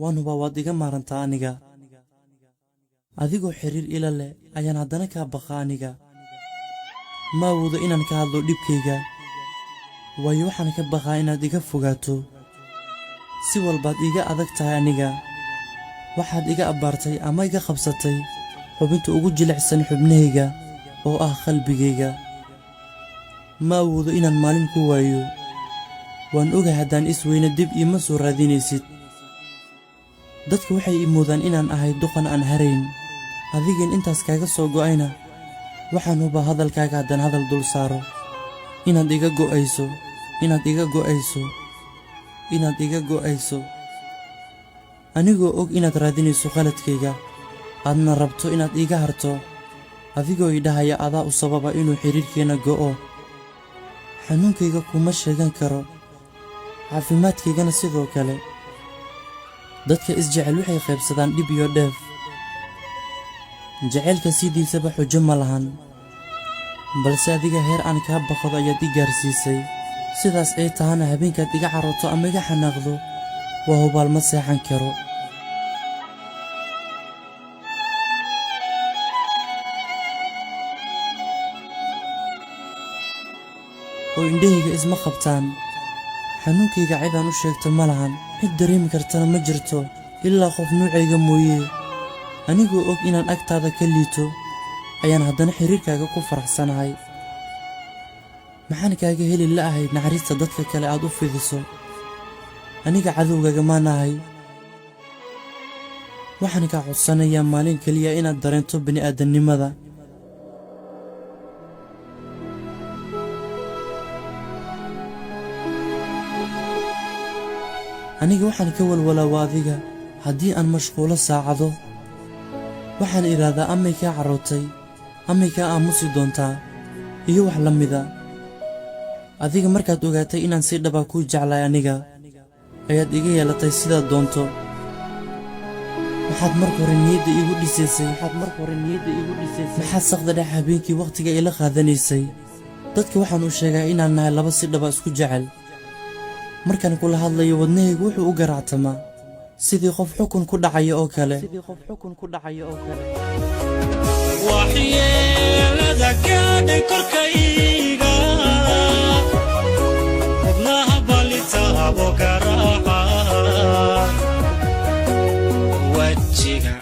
Waan hubaa waad iga maarantaa aniga. Adigoo xiriir ila leh ayaan haddana kaa baqa aniga. Ma awoodo inaan ka hadlo dhibkayga, waayo waxaan ka baqaa inaad iga fogaato. Si walbaad iiga adag tahay aniga. Waxaad iga abbaartay ama iga qabsatay xubinta ugu jilicsan xubnahayga, oo ah qalbigayga. Ma awoodo inaan maalin ku waayo. Waan ogahay haddaan is weyno dib iima soo raadinaysid. Dadka waxay ii moodaan inaan ahay doqon aan harayn. Adigan intaas kaaga soo go'ayna, waxaan hubaa hadalkaaga haddaan hadal dul saaro inaad iga go'ayso, inaad iga go'ayso, inaad iga go'ayso. Anigoo og inaad raadinayso khaladkayga, aadna rabto inaad iiga harto, adigoo i dhahaya adaa u sababa inuu xidhiidhkeenna go'o. Xanuunkayga kuma sheegan karo, caafimaadkaygana sidoo kale. Dadka isjecel waxay qaybsadaan dhib iyo dheef. Jacaylka sidiisaba xujo ma lahan, balse adiga heer aan kaa baqdo ayaad i gaarsiisay. Sidaas ay tahana, habeenkaad iga carooto ama iga xanaaqdo, waa hubaal ma seexan karo. Oo indhahayga isma qabtaan. Xanuunkayga cidaan u sheegto ma lahan, cid dareemi kartana ma jirto ilaa qof nuucayga mooyee. Anigoo og inaan agtaada ka liito ayaan haddana xiriirkaaga ku faraxsanahay. Maxaan kaaga heli la'ahay naxariista dadka kale aad u fidiso? Aniga cadowgaaga maan ahay. Waxaan kaa codsanayaa maalin keliya inaad dareento bini'aadannimada. Aniga waxaan ka walwalaa waa adiga. Haddii aan mashquulo saacado, waxaan idhaahdaa, amay kaa carrootay, amay kaa aamusi doontaa, iyo wax la mida. Adiga markaad ogaatay inaan si dhaba kuu jeclay aniga, ayaad iga yeelatay sidaad doonto. Maxaad marka hore niyadda iigu dhisaysay? Maxaad marka hore niyadda iigu dhisaysay? Maxaad saqda dhex habeenkii wakhtiga ila qaadanaysay? Dadka waxaan u sheegaa inaan nahay laba si dhaba isku jecel. Markaan kula hadlayo, wadnahaygu wuxuu u garaactamaa sidii qof xukun ku dhacaya oo kale, sidii qof xukun ku dhacaya oo kale. Waxyeelada gaadhay korkayga, xubnaha balitaabo garaaca, wejiga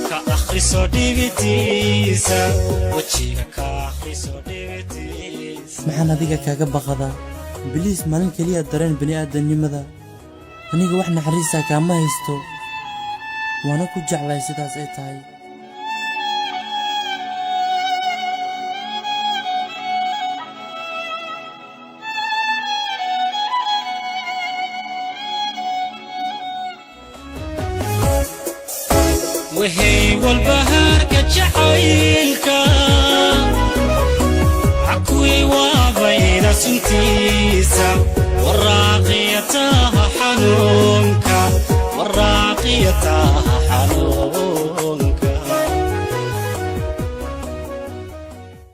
ka akhriso dhibitiisa, wejiga ka akhriso dhibitiisa. Maxaan adiga kaaga baqadaa? Please, maalin keliya dareen bini'aadannimada. Aniga wax naxariista kaama haysto, waana ku jeclay sidaas ay tahay. Wahey walbahaarka jacaylka, cakuwii waabayda suntiisa.